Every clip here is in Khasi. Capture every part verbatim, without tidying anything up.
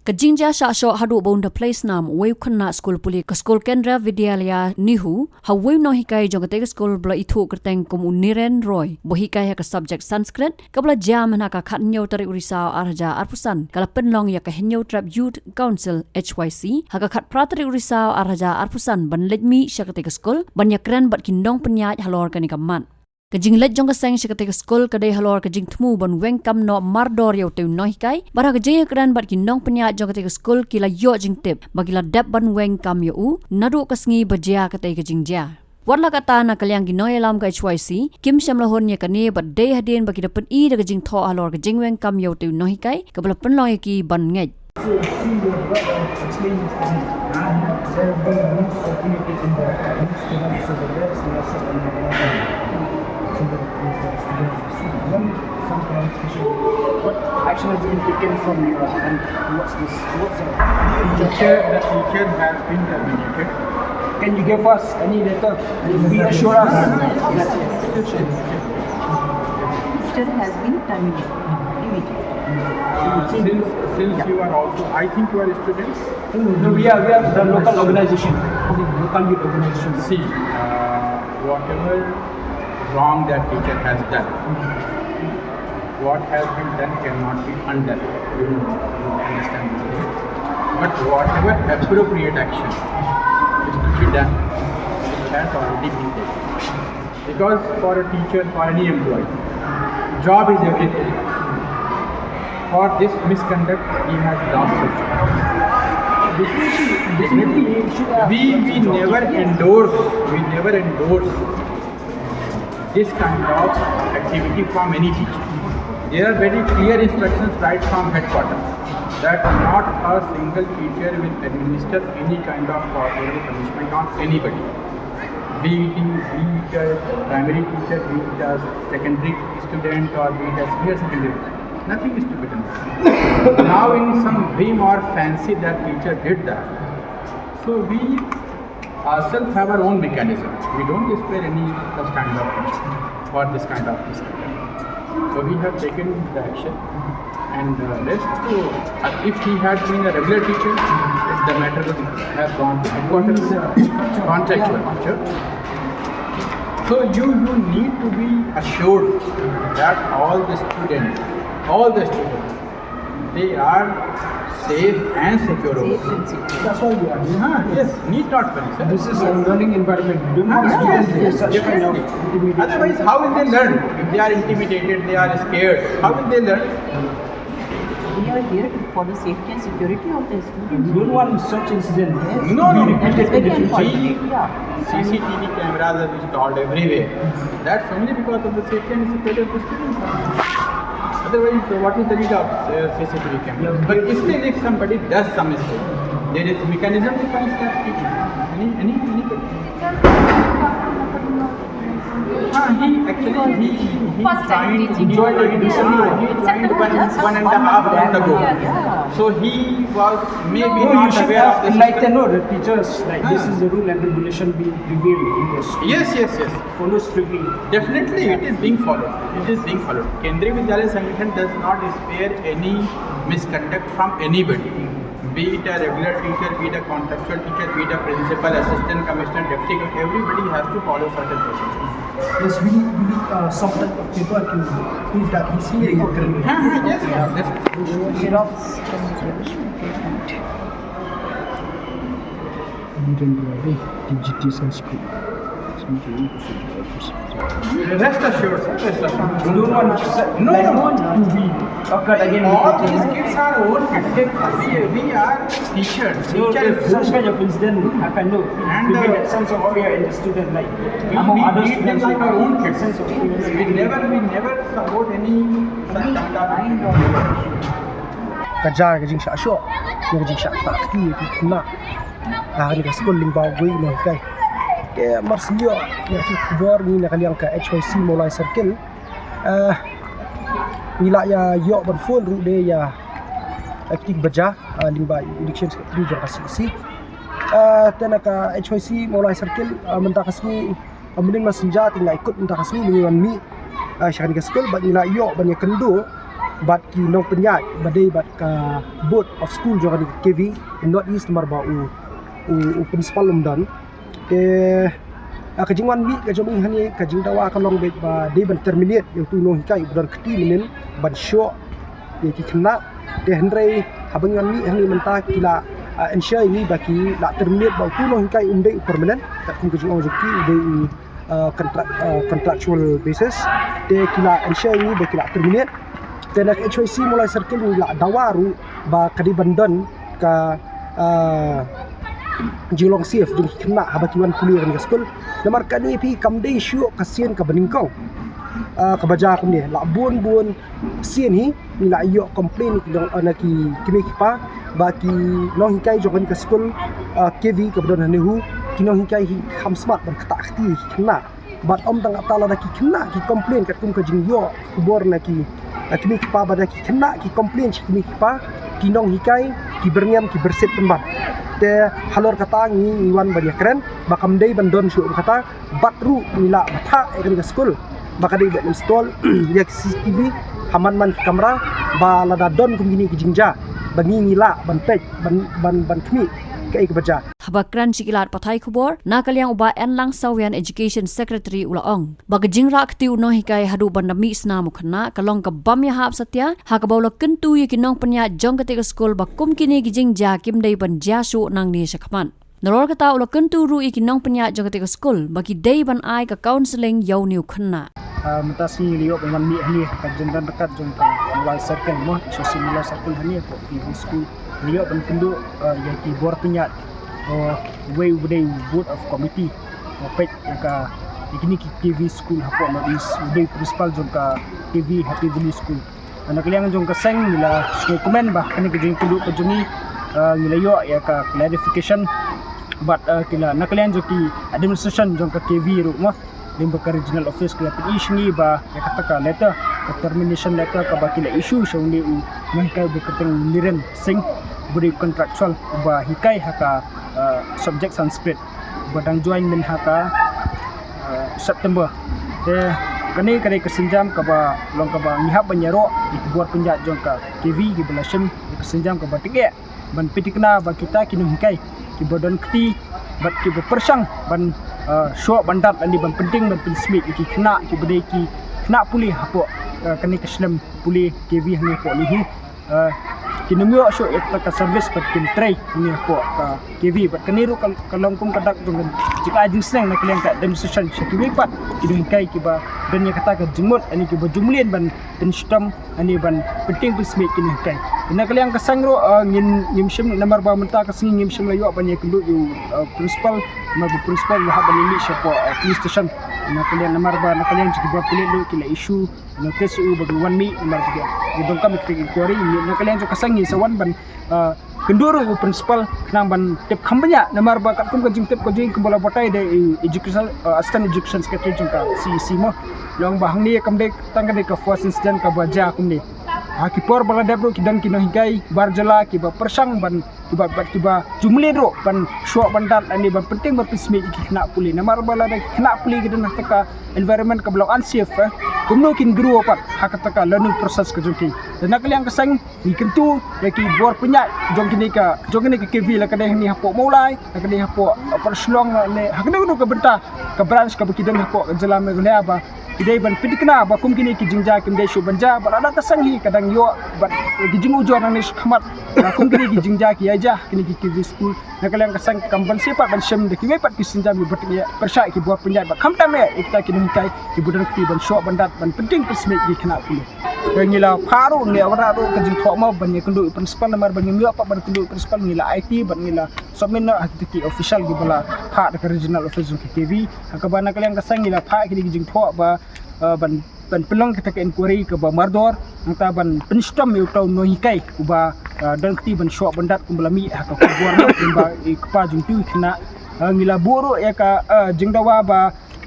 Ka jingjia shah shoh haduh ba un da plie snam uwei u khynnah skul pule ka skul Kendra Vidyalaya NEHU ha uwei u nonghikai jong katei ka skul ba la ithuh kyrteng kum u Niren Roy, ba hikai ha ka subject Sanskrit, kaba la jia mynha ka khathynñiew tarik u Risaw ar hajar arphew san, ka la pynlong ïa ka Hynñiewtrep Youth Council, H Y C, ha ka khatphra tarik u Risaw ar hajar arphew san ban leit mih sha katei ka skul ban ïakren bad ki nongpynïaid halor kane ka mat. Ka jingleit jong ka seng sha katei ka skul ka dei halor ka jingthmu ban weng kam noh mardor ïa utei u nonghikai, bad ha ka jingïakren bad ki nongpynïaid jong katei ka skul ki la ïoh jingtip ba ki la dep ban weng kam ïa u naduh ka sngi ba jia katei ka jingjia. Wat la katta, na ka liang ki nongïalam ka H Y C kim shym la hun ïa kane, bad dei hadien ba ki da pyni da ka jingthoh halor ka jingweng kam ïa utei u nonghikai kaba la pynlong ïa ki ban ngeit. So, see, your brother explained this to me. And there have been rules circulated in the newspaper, so the rest, and that's it, and then, so the, the, the, the, one, some clarification. What action has been taken from your hand towards this, towards the teacher? The teacher has been terminated. Can you give us any letter? Reassure us. Teacher has been terminated. Immediately. Uh, since, since you are also, I think you are students. No, we are, we are the local organization, local youth organization. See, uh, whatever wrong that teacher has done, what has been done cannot be undone. You know, you understand this, right? But whatever appropriate action is to be done, it has already been taken. Because for a teacher, for any employee, job is everything. For this misconduct, he has lost his job. Definitely, definitely, we, we never endorse, we never endorse this kind of activity from any teacher. There are very clear instructions right from headquarters that not a single teacher will administer any kind of corporal punishment on anybody. Be it, be it a primary teacher, be it a secondary student, or be it a senior secondary, nothing is to be done. Now, in some whim or fancy, that teacher did that. So we ourselves have our own mechanism. We don't spare any such kind of punishment for this kind of misconduct. So we have taken the action. And uh, rest, uh, if he had been a regular teacher, the matter would have gone to headquarters, contractual teacher. So you, you need to be assured that all the students, all the students, they are safe and secure over there. That's all you are. Huh, yes, need not worry, sir. This is a learning environment. Do not experience such kind of intimidation. Otherwise, how will they learn? If they are intimidated, they are scared, how will they learn? We are here to, for the safety and security of the students. We don't want such incident. No, no, no. It is very unfortunate. Yeah. C C T V cameras are installed everywhere. That's only because of the safety and security of the students. Otherwise, uh, what is the need of uh, C C T V cameras? But still, if somebody does some mistake, there is mechanism to punish that people. Any, any, anybody. Ah, he actually he, he joined, he joined one, one and a half month ago. So he was maybe not aware of this. Enlighten, no, the teachers, like, this is the rule and regulation being prevailed in the school. Yes, yes, yes. Follow strictly. Definitely, it is being followed. It is being followed. Kendriya Vidyalaya Sangathan does not spare any misconduct from anybody. Be it a regular teacher, be it a contractual teacher, be it a principal, assistant commissioner, deputy commissioner, everybody has to follow certain procedures. Yes, we need, we need uh, some type of paper to prove that he's really a criminal. Yes, yes. Xerox. Rest assured, sir. Rest assured. No, no, no. All these kids are own kids. We, we are teachers. Teachers. Such kind of incident happen, no? And prevent that sense of fear in the student life. Among other students, like our own kids. Sense of fear. We never, we never support any such kind of. Ka jia ka jingshah shoh, ka jingshah kti, kti khynnah. Ah, kane ka skul lyngba uwei u nonghikai. Te mar shu ïoh ïa ka khubor ngi na ka liang ka H Y C Mawlai Circle. Ah, ngi la ïa ïoh ban phone ruh de ïa, ah, kti ba jia, ah, lyngba Education Secretary jong ka C E C. Ah, te na ka H Y C Mawlai Circle, ah, mynta ka sngi, ah, mynnin mynsiem te ngi la ïakut mynta ka sngi ngi wan mih, ah, sha kane ka skul bad ngi la ïoh ban ïakynduh bad ki nongpynïaid ba dei bad ka Board of School jong kane ka K V North East namar ba u u, u principal um don. Te, ah, ka jingwan mih ka jong ngi hangne ka jingdawa ka long beit ba dei ban terminate ïa utu u nonghikai uba don kti mynnin ban shoh ïa ki khynnah. Te hynrei haba ngi wan mih hangne mynta ki la, ah, ensure ïa ngi ba ki la terminate ba utu u nonghikai um dei u permanent, katkum ka jingong jong ki u dei u, ah, contract, ah, contractual basis. Te ki la ensure ïa ngi ba ki la terminate. Te na ka H Y C Mawlai Circle ngi la dawa ruh ba ka dei ban don ka, ah, jinglong safe jong ki khynnah haba ki wan pule ha kane ka skul. Namar kane phi kam dei shuh ka sien kaba nyngkong, ah, kaba jia kumne. La bun bun sien hi ngi la ïoh complain ki nong, ah, na ki kmie ki kpa ba ki nonghikai jong kane ka skul, ah, K V kaba don ha NEHU, ki nonghikai hi kham smat ban ktah kti ïa ki khynnah. Bad ym tang katta, lada ki khynnah ki complain katkum ka jingïoh khubor na ki, ah, kmie ki kpa, ba lada ki khynnah ki complain sha ki kmie ki kpa, ki nonghikai ki byrngem ki byrsit pynban. Te halor kata ngi, ngi wan ban ïakren ba kam dei ban don shuh kata. Bad ruh ngi lah ban thah ïa kane ka skul ba ka dei ban install ïa ki C C T V ha man man ki kamra, ba lada don kum kine ki jingjia ba ngi, ngi lah ban peit, ban, ban, ban khmih kaei kaba jia. Haba kren sha ki lad pathai khubor, na ka liang u Bah Enlang Sawian, Education Secretary, u la ong ba ka jingrah kti u nonghikai haduh ban da mih snam u khynnah ka long ka bym ïahap satia, ha kaba u la kyntu ïa ki nongpynïaid jong kata ka skul ba kum kine ki jingjia kim dei ban jia shuh nangne shakhmat. Nalor kata u la kyntu ruh ïa ki nongpynïaid jong kata ka skul ba ki dei ban ai ka counselling ïa une u khynnah. Ah, mynta sngi ngi la ïoh ban wan mih hangne ha ka jingdon ryngkat jong ka Mawlai Circle mo, H Y C Mawlai Circle hangne hapoh K V School. Ngi la ïoh ban kynduh, ah, ïa ki bor pynïaid, ah, uwei uba dei u Board of Committee, ah, peit ïa ka, ïa kine ki K V School hapoh North East, u dei principal jong ka K V ha K V School. Na ka liang jong ka seng ngi la sngewkmen ba kane ka jingkynduh ka jong ngi, ah, ngi la ïoh ïa ka clarification. Bad, ah, ki la, na ka liang jong ki administration jong ka K V ruh mo, lyngba ka regional office ki la pyni sha ngi ba ïa kata ka letter, ka termination letter kaba ki la issue sha une u nonghikai uba kyrteng Niren Singh, uba dei contractual, uba hikai ha ka, ah, subject Sanskrit, uba dang join mynha ka, ah, September. Te kane ka dei ka sienjam kaba long kaba ngi hap ban ïaroh ïa ki bor pynïaid jong ka K V kiba la shim ïa ka sienjam kaba tyngeh ban pynthikna ba kita ki nonghikai kiba don kti bad kiba pyrshang ban, ah, shoh ban dat lane ban pynting ban pynsmit ïa ki khynnah kiba dei ki khynnah pule hapoh, ah, kane ka skul pule K V hangne hapoh NEHU, ah, kin ym ïoh shuh ïa kata ka service bad kin trei hangne hapoh ka K V. Bad kane ruh ka, ka long kum ka dak jong ka jingai jingsneng na ka liang ka administration sha kiwei pat ki nonghikai kiba don ïa kata ka jingmut lane kiba ju mlien ban pynshitom lane ban pynting pynsmit ki nonghikai. Na ka liang ka seng ruh, ah, ngin, ngim shym, namar ba mynta ka sngi ngim shym la ïoh ban ïakynduh ïa u, ah, principal, namar ba u principal u la hap ban ïamih shapoh, ah, police station. Na ka liang, namar ba na ka liang jong ki bor pulit ruh ki la issue notice ïa u ba kin wan mih namar ba ki donkam ïa ka inquiry. Na ka liang jong ka seng ngin sa wan ban, ah, kynduh ruh ïa u principal khnang ban tip kham bniah, namar ba katkum ka jingtip ka jong ngi kumba la batai da i education, ah, assistant education secretary jong ka C E C mo, long ba hangne kam dei tang ka dei ka first incident kaba jia kumne. Ha ki por ba la dep ruh ki don ki nonghikai bar jylla kiba pyrshang ban, kiba, bad kiba ju mlien ruh ban shoh ban dat lane ban pynting ban pynsmit ïa ki khynnah pule. Namar ba lada ki khynnah pule ki don ha kata ka environment kaba long unsafe, eh, kumno kin grow pat ha kata ka learning process ka jong ki. Te na ka liang ka seng ngi kyntu ïa ki bor pynïaid jong kine ka, jong kine ka K V, la ka dei hangne hapoh Mawlai, la ka dei hapoh, ah, Upper Shillong, lane ha kano kano ka bynta ka branch kaba ki don hapoh ka jylla Meghalaya ba ki dei ban pynthikna ba kum kine ki jingjia kim dei shuh ban jia. Bad lada ka seng hi ka dang ïoh bad ki jingujor nangne shakhmat ba kum kine ki jingjia ki ïaid jia ha kine ki K V school. Na ka liang ka seng kam banse pat ban shim da kiwei pat ki sienjam kiba tyngeh pyrshah ïa ki bor pynïaid bad khamtam eh ïa kita ki nonghikai kiba don kti ban shoh ban dat ban pynting pynsmit ïa ki khynnah pule. Te ngi la phah ruh, ngi la wanrah ruh ka jingthoh mo ban ïakynduh ïa u principal, namar ba ngim ïoh pat ban kynduh ïa u principal, ngi la aiti bad ngi la submit noh ha kita ki official kiba la phah da ka regional office jong ka K V. Ha kaba na ka liang ka seng ngi la phah kine ki jingthoh ba, eh, ban, ban pynlong kita ka inquiry kaba mardor, nangta ban pynshitom ïa uta u nonghikai uba, eh, don kti ban shoh ban dat kumba la mih ha ka khubor mo, kumba i kpa jong utu u khynnah. Eh, ngi la buh ruh ïa ka, eh, jingdawa ba,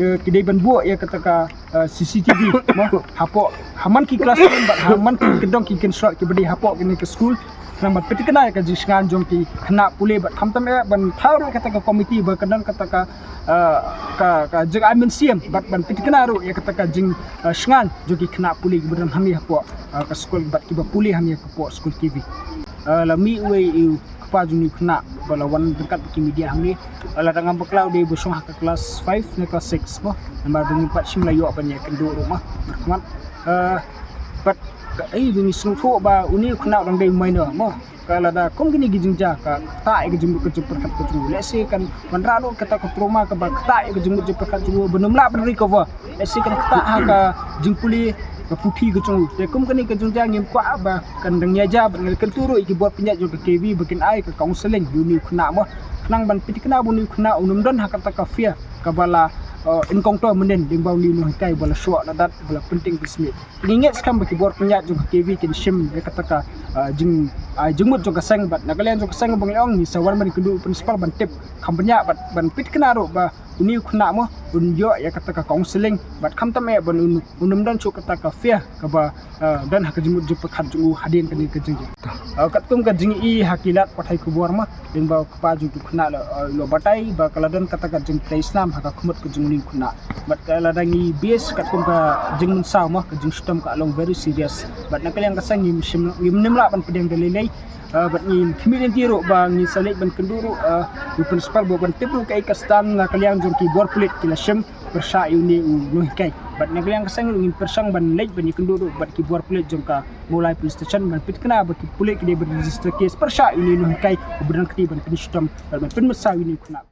eh, ki dei ban buh ïa kata ka, eh, C C T V mo hapoh, ha man ki classroom bad ha man ki kyndong ki construct kiba dei hapoh kane ka school. Khnang ban pyntikna ïa ka jingshngaiñ jong ki khynnah pule bad khamtam eh ban thaw ruh ïa kata ka komiti ba ka don kata ka, eh, ka, ka jingai mynsiem bad ban pyntikna ruh ïa kata ka jing, eh, shngaiñ jong ki khynnah pule kiba don hangne hapoh, eh, ka skul bad kiba pule hangne hapoh skul K V. Eh, la mih uwei u kpa jong une u khynnah ba la wan ryngkat bad ki media hangne. Eh, lada ngam bakla u dei ba shong ha ka klas five ne klas six mo. Namar ba ngim pat shym la ïoh ban ïakynduh ruh mo. Markhmat. Eh, bad ka, eh, ba ngi sngewthuh ba une u khynnah u dang dei minor mo. Ka lada kum kine ki jingjia ka ktah ïa ka jingmut ka jingpyrkhat ka jong u. Lehse kan wanrah ruh kata ka trauma kaba ktah ïa ka jingmut jingpyrkhat jong u ban ym lah ban recover. Lehse kan ktah ha ka jingpule ka puthi ka jong u. Te kum kane ka jingjia ngim kwah ba kan dang ïaid bad ngi la kyntu ruh ïa ki bor pynïaid jong ka K V ba kin ai ka counselling ïa une u khynnah mo. Khnang ban pyntikna ba une u khynnah un ym don ha kata ka fear kaba la, eh, encounter mynnin lyngba une u nonghikai ba la shoh la dat ba la pyntieng pynsmit. Ngi ngeit skhem ba ki bor pynïaid jong ka K V kin shim ïa kata ka, ah, jing, ah, jingmut jong ka seng bad na ka liang jong ka seng ba ngi ong ngi sa wan ban kynduh u principal ban tip kham bniah bad ban pyntikna ruh ba une u khynnah mo un ïoh ïa kata ka counselling bad khamtam eh ban un, un ym don shuh kata ka fear kaba, ah, don ha ka jingmut jingpyrkhat jong u hadien kane ka jingjia. Ah, katkum ka jingi ha ki lad pathai khubor mo lyngba u kpa jong utu u khynnah la, eh, la batai ba ka la don kata ka jingtrei snam ha ka khmut ka jong une u khynnah. Bad ka lada ngi base katkum ka jingmynsaw mo ka jingshitom ka long very serious. Bad na ka liang ka seng ngim shym, ngim nym lah ban pdiang da lei lei. Eh, bad ngin khmih lynti ruh ba ngin sa leit ban kynduh ruh, eh, u principal ba ban tip ruh kaei ka stand na ka liang jong ki bor pulit ki la shim pyrshah ïa une u nonghikai. Bad na ka liang ka seng ruh ngin pyrshang ban leit ban ïakynduh ruh bad ki bor pulit jong ka Mawlai Police Station ban pyntikna ba ki pulit ki dei ban register case pyrshah ïa une u nonghikai uba dang kti ban pynshitom bad ban pynmynsaw ïa une u khynnah.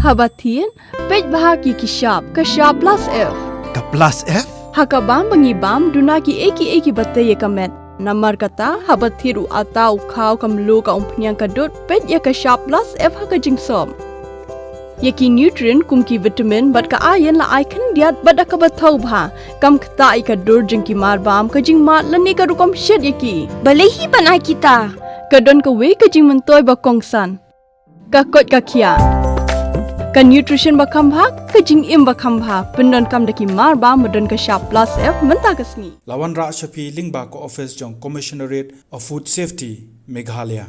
Haba thied, peit bha ki ki shap, ka shap plus F. Ka plus F? Ha ka bam ba ngi bam, duna kiei kiei kiba tei ïa ka met. Namar kata, haba thied u atta u khaw ka mluh ka umphniang ka dud, peit ïa ka shap plus F ha ka jingsop. Ïa ki nutrient kum ki vitamin bad ka iron la ai khyndiat bad da kaba thaw bha. Kam ktah ïa ka dur jong ki mar bam, ka jingmad lane ka rukom shet ïa ki. Balei hi ban ai kita? Ka don kawei ka jingmyntoi ba kongsan. Ka koit ka khiah. Ka nutrition ba kham bha, ka jingim ba kham bha. Pyndonkam da ki mar bam ba don ka shap plus F mynta ka sngi. La wanrah sha phi lyngba ka office jong Commissionerate of Food Safety, Meghalaya.